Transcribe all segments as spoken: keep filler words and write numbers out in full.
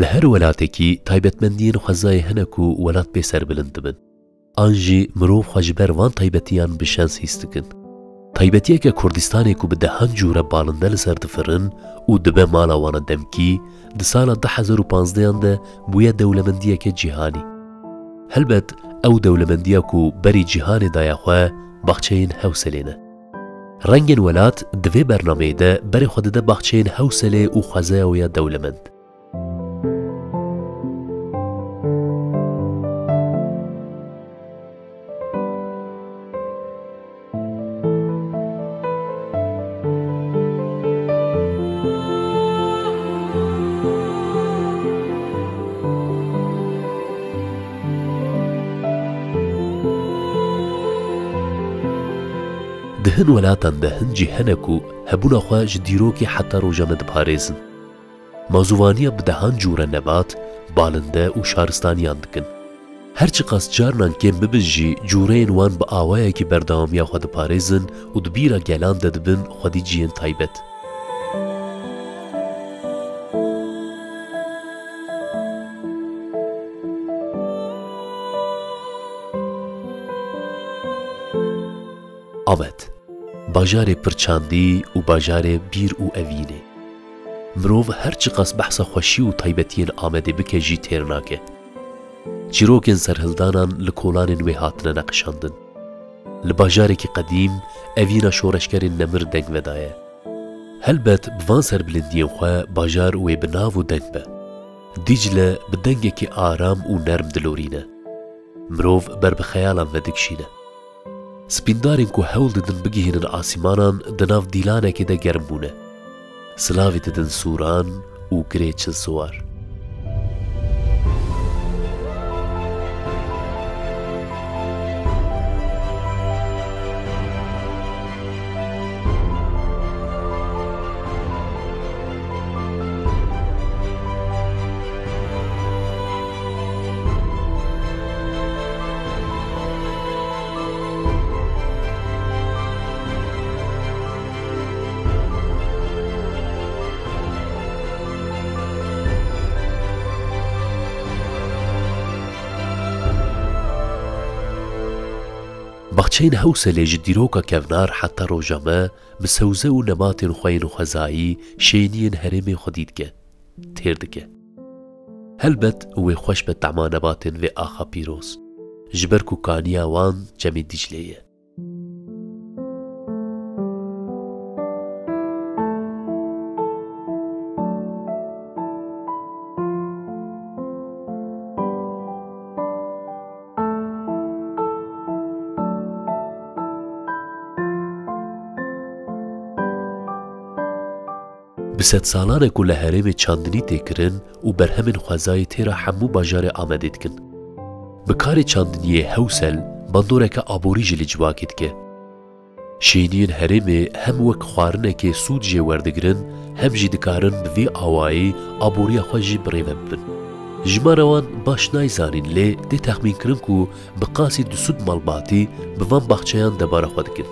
Li her welatekî taybetmendiyên xwezayê hene ku welat pê serbilind dibin. An jî mirov xwe ji ber van taybetiyan bi şens hîs dikin. Taybetiyeke Kurdistanê ku bi dehan cûre balinde li ser difirin û dibe mala wana demkî, di sala du hezar û panzdehan de bûye dewlemendiyeke cîhanî. Helbet ew dewlemendiya ku berî cîhanê daye xwe, baxçeyên Hewselê ne. Rengên Welat di vê bernameyê de berê xwe dide baxçeyên Hewselê û xwezaya wê ya dewlemend. Di hin welatan de hin cî hene ku hebûna xwe ji dîrokê heta roja me diparêzin. Mazûvaniya bi dehan cûre nebat, balinde û şaristaniyan dikin. Her çiqas carinan kêm bibin jî, cûreyên wan bi awayekî berdewamiya xwe diparêzin û di bîra gelan de dibin xwedî cihên taybet. Amed. Bajarê pir çandî û bajarê bîr û evînê. Mirov her çiqas behsa xweşî û taybetiyên Amedê bike jî têr nake. Çîrokên serhildanan li kolanên wê hatine neqişandin. Li bajarekî qedîm evîna şoreşgerên nemir deng vedaye. Helbet bi van serbilindiyên xwe bajar wê bi nav û deng be. Dîcle bi dengekî aram û nerm dilorîne. Mirov ber bi xeyalan vedikişîne. Spîndarên ku hewl didin bigihînin asîmanan di nav dîlanekê de germ bûne. Silavê didin sûran û girê çilsiwar. Baxçeyên Hewselê ji dîroka kevnar heta roja me bi sewze û nebatên xwe yên xwezayî şêniyên herêmê xwedî dike, têr dike. Helbet wê xweş be tema nebatên vê axa pîroz, ji ber ku kaniya wan Çemê Dîclê ye. Bi sedsalan e ku li herêmê çandinî tê kirin û berhemên xwezayê têra hemû bajarê Amedê dikin. Bi karê çandiniyê Hewsel bandoreke aborî jî li civakê dike. Şêniyên herêmê hem wek xwarinekê sûd jê werdigirin, hem jî dikarin bi vî awayî aboriya xwe jî birêve bibin. Jimara wan baş nayzanîn, lê tê texmînkirin ku bi qasî du sed malbatî bi van baxçeyan debara xwe dikin.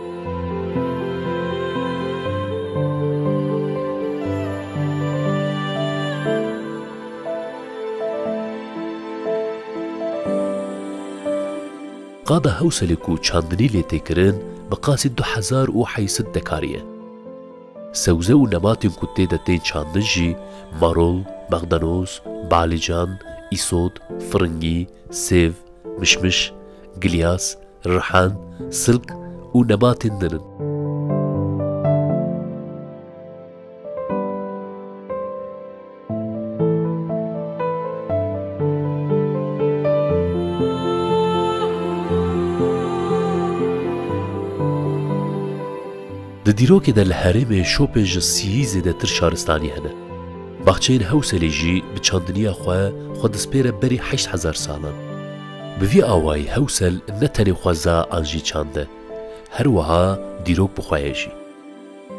Qada Hewselê ku çandinî lê tê kirin, bi qasî du hezar û heyt sed dekarî ye. Sewze û nebatên ku tê de tên çandin jî marol, mexdenoz, balican, îsot, firingî, sêv, mişmiş, gilyas, rihan, silk û nebatên din in. Di dîrokê de li herêmê şopên ji sîyî zêdetir şaristanî hene. Baxçeyên Hewselê jî bi çandiniya xwe, xwe dispêre berî heşt hezar salan. Bi vî awayî Hewsel ne tenê xweza an jî çand e, her wiha dîrok bi xwe ye jî.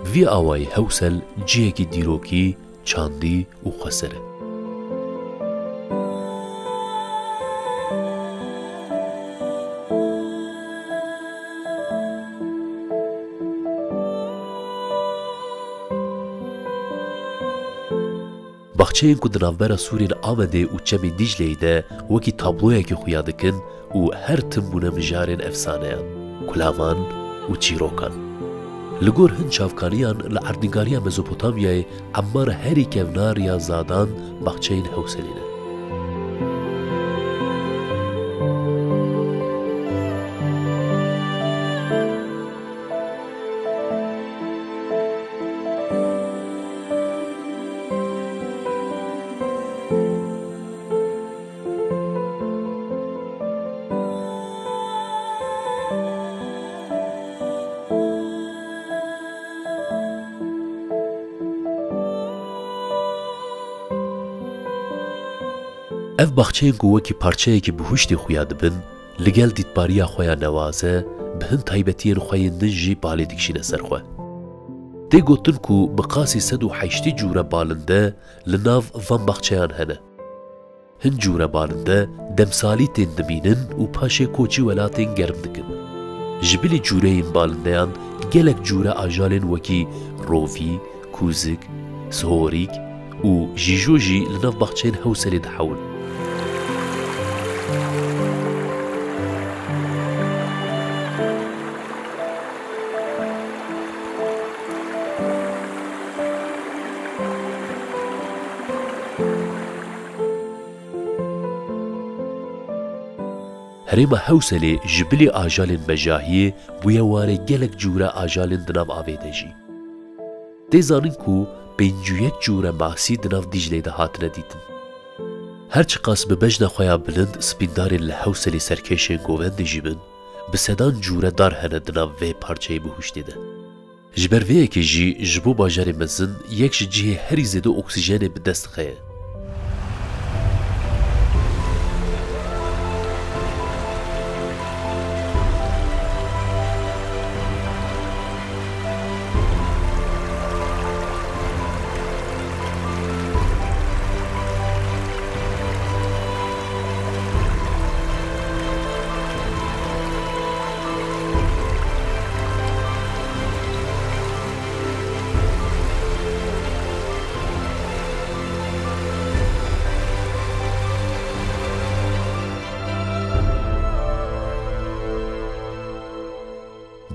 Bi vî awayî Hewsel cihekî dîrokî, çandî û xweser e. Qçeyên ku di navbera sûrên Amedê û Çemê Dîcleyê de wekî tabloyekê xuya dikin û her tim bûne mijarên efsaneyan, kulaman û çîrokan. Li gor hin çavkaniyan li erdnîgariya Mezopotamyayê emmara herî kevnar ya zadan baxçeyên Hewselê ne. Ev baxçeyên ku wekî parçeyekî bihuştê xuya dibin, li gel dîtbariya xwe ya newaze, bi hin taybetiyên xwe yên din jî balê dikişîne ser xwe. Tê gotin ku bi qasî sed û heştê cûre balinde li nav van baxçeyan hene. Hin cûre balinde demsalî tên dimînin û paşê koçî welatên germ dikin. Ji bilî cûreyên balindeyan gelek cûre ajalên wekî rovî, kûzik, sihorîk û jîjo jî li nav baxçeyên Hewselê dihewin. Herêma Hewselê ji bilî ajalên mejahiyê bûye warê gelek cûre ajalên di nav avê de jî. Tê zanîn ku pêncî û yek cûre masî di nav Dîcleyê de hatine dîtin. Her çiqas bi bejna xwe ya bilind spîndarên li Hewselê serkêşên govendê jî bin, bi sedan cûre dar hene di nav vê parçeyê bihuştê de. Ji ber vê yekê jî ji bo bajarê mezin yek ji cihê herî zêde oksîjenê bi dest dixe ye.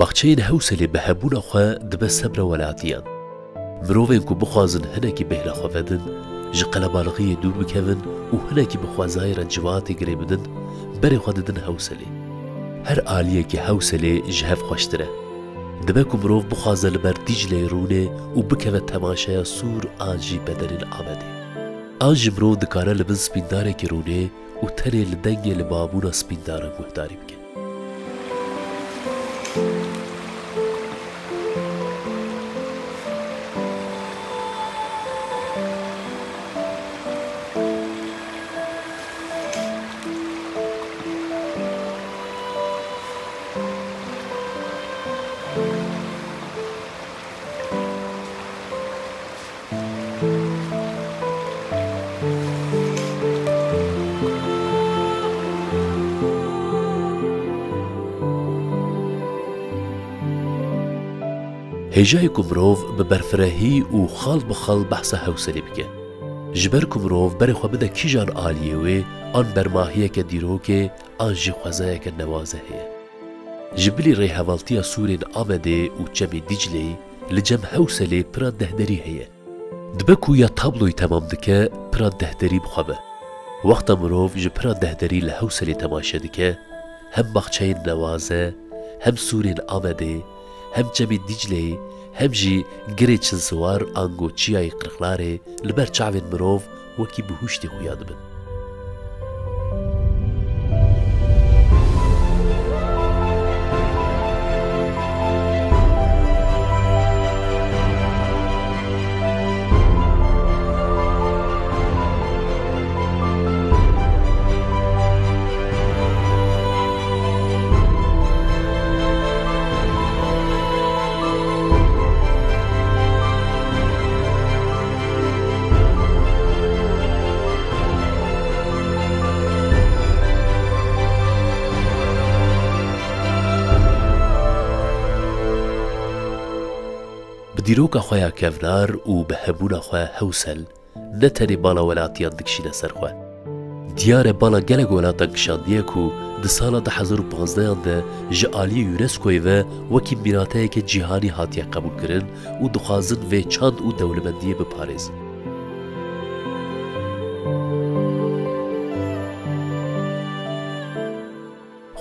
Baxçeyên Hewselê bi hebûna xwe dibe sebra welatiyan. Mirovên ku bixwazin hinekî bêhna xwe vedin, ji qelebalixiyê dûr bikevin û hinekî bi xwezayê re civatê girê bidin, berê xwe didin Hewselê. Her aliyekî Hewselê ji hev xweştir e. Dibe ku mirov bixwaze li ber Dîcleyê rûnê û bikeve temaşeya sûr an jî bedenên Amedê. An jî mirov dikare li bin spîndarekî rûnê û tenê li dengê libabûna spîndaran guhdarî bike. Hêjayê ku mirov bi berfirehî û xal bi xal behsa Hewselê bike. Ji ber ku mirov berê xwe bide kîjan aliyê wê, an bermahiyeke dîrokê, an jî xwezayeke newaze heye. Ji bilî rêhevaltiya sûrên Amedê û Çemê Dîcleyê li cem Hewselê pira dehderî heye. Dibe ku ya tabloyî temam dike, pira dehderî bi xwe be. Wexta mirov ji pira dehderî li Hewselê temaşe dike, hem baxçeyên newaze, hem sûrên Amedê, hem Çemê Dîcleyê, hem jî Girê Çilsiwar ango Çiyayê Qirxlarê li ber çavên mirov wekî bihuştî xuya dibin. Bi dîroka xwe ya kevnar û bi hebûna xwe Hewsel, ne tenê bala welatiyan dikişîne ser xwe. Diyar e bala gelek welatan kişandiye ku di sala du hezar û panzdehan de ji aliyê UNESCOyê ve wekî mîrateyeke cîhanî hatiye qebûlkirin û dixwazin vê çand û dewlemendiyê biparêzin.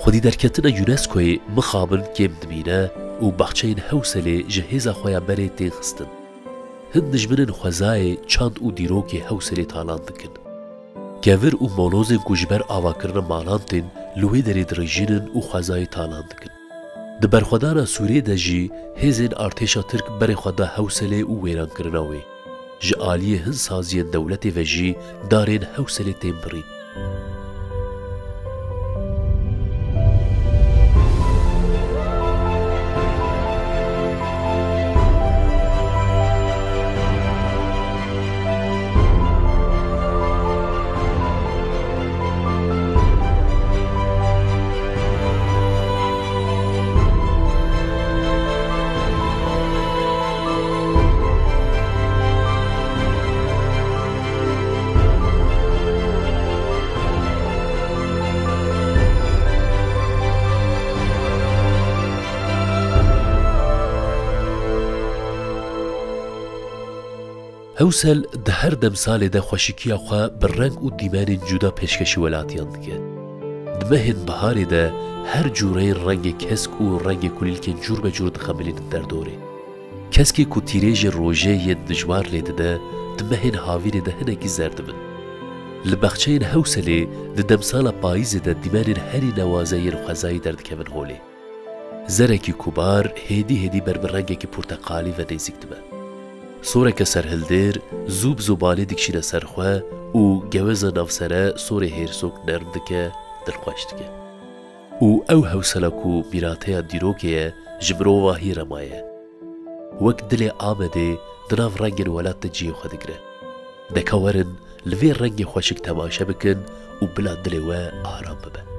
Xwedî derketina UNESCOyê mixabin kêm dimîne û baxçeyên Hewselê ji hêza xwe ya berê tên xistin. Hin dijminên xwezayê çand û dîrokê Hewselê talan dikin. Kevir û molozên ku ji ber avakirina malan tên li wê derê dirêjînin û xwezayê talan dikin. Di berxwedana Sûriyê de jî hêzên artêşa Tirk berê xwe da Hewselê û wêrankirina wê. Ji aliyê hin saziyên dewletê ve jî darên Hewselê tên birîn. Hewsel di her demsalê de xweşikiya xwe bi reng û dîmenên cuda pêşkêşî welatiyan dike. Di mehên biharê de her cûreyên rengê kesk û rengê kulîlkên cûr be cûr dixemilînin derdorê. Keskê ku tîrêjê rojê yên dijwar lê dide, di mehên havînê de hinekî zer dibin. Li baxçeyên Hewselê di demsala payîzê de dîmenên herî newaze yên xwezayî derdikevin holê. Zerekî kubar hêdî hêdî ber bi rengekî porteqalî ve nêzîk dibe. Soreke serhildêr zû bi zû balê dikişîne ser xwe û geweza navsere sorê hêrsok nerm dike, dilxweş dike. Û ew hewsela ku mîrateya dîrokê ye, ji mirovahî re maye. Wek dilê Amedê di nav rengên welat de cihê xwe digire. De ka werin li vê rengê xweşik temaşe bikin û bila dilê we aram bibe.